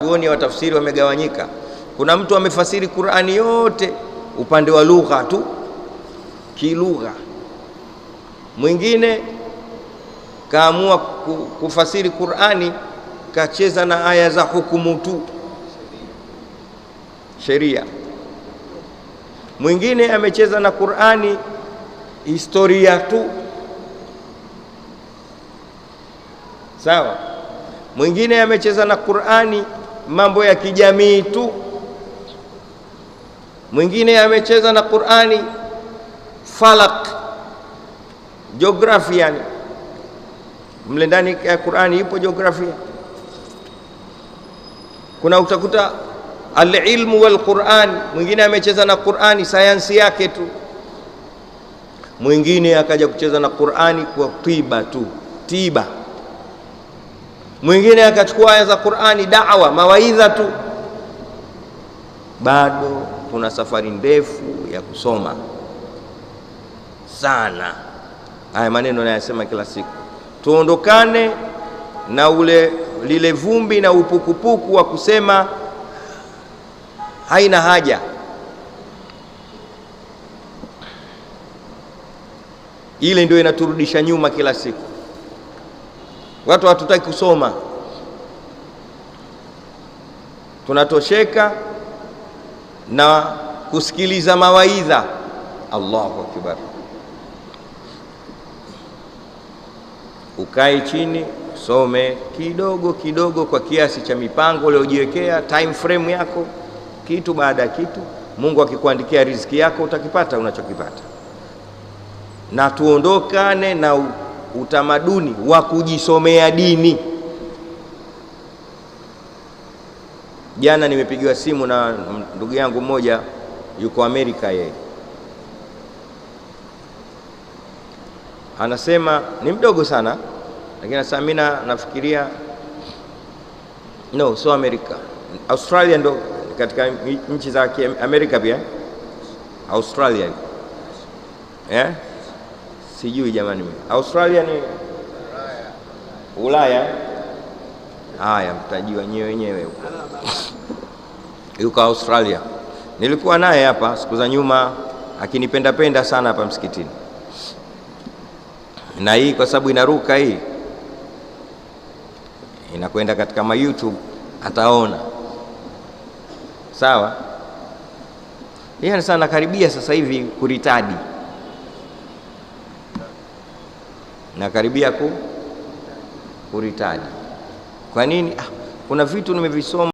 Wanawachuoni wa tafsiri wamegawanyika. Kuna mtu amefasiri Qur'ani yote upande wa lugha tu, kilugha. Mwingine kaamua kufasiri Qur'ani kacheza na aya za hukumu tu, sheria. Mwingine amecheza na Qur'ani historia tu, sawa. Mwingine amecheza na Qur'ani mambo ya kijamii tu. Mwingine amecheza na Qur'ani falak, jiografia. Yani mle ndani ya Qur'ani ipo jiografia. Kuna utakuta al-ilmu wal Qur'an, mwingine amecheza na Qur'ani sayansi yake tu. Mwingine akaja kucheza na Qur'ani kwa tiba tu, tiba. Mwingine akachukua aya za Qur'ani da'wa, mawaidha tu. Bado tuna safari ndefu ya kusoma sana. Haya maneno nayasema kila siku. Tuondokane na ule lile vumbi na upukupuku wa kusema haina haja. Ile ndio inaturudisha nyuma kila siku. Watu hatutaki kusoma, tunatosheka na kusikiliza mawaidha. Allahu akbar! Ukae chini usome kidogo kidogo, kwa kiasi cha mipango uliojiwekea, time frame yako, kitu baada ya kitu. Mungu akikuandikia riziki yako utakipata unachokipata. Na tuondokane na utamaduni wa kujisomea dini. Jana nimepigiwa simu na ndugu yangu mmoja yuko Amerika, yeye anasema ni mdogo sana, lakini anasema mimi nafikiria no, so Amerika, Australia ndo katika nchi za Amerika pia, Australia eh, sijui jamani mimi. Australia ni Ulaya. Haya, mtajua wenyewe huko. Yuko Australia. Nilikuwa naye hapa siku za nyuma akinipenda penda sana hapa msikitini. Na hii kwa sababu inaruka hii inakwenda katika ma YouTube, ataona. Sawa? Yeye anasema nakaribia sasa hivi kuritadi. Nakaribia kuritadi. Kwa nini? Kuna vitu nimevisoma.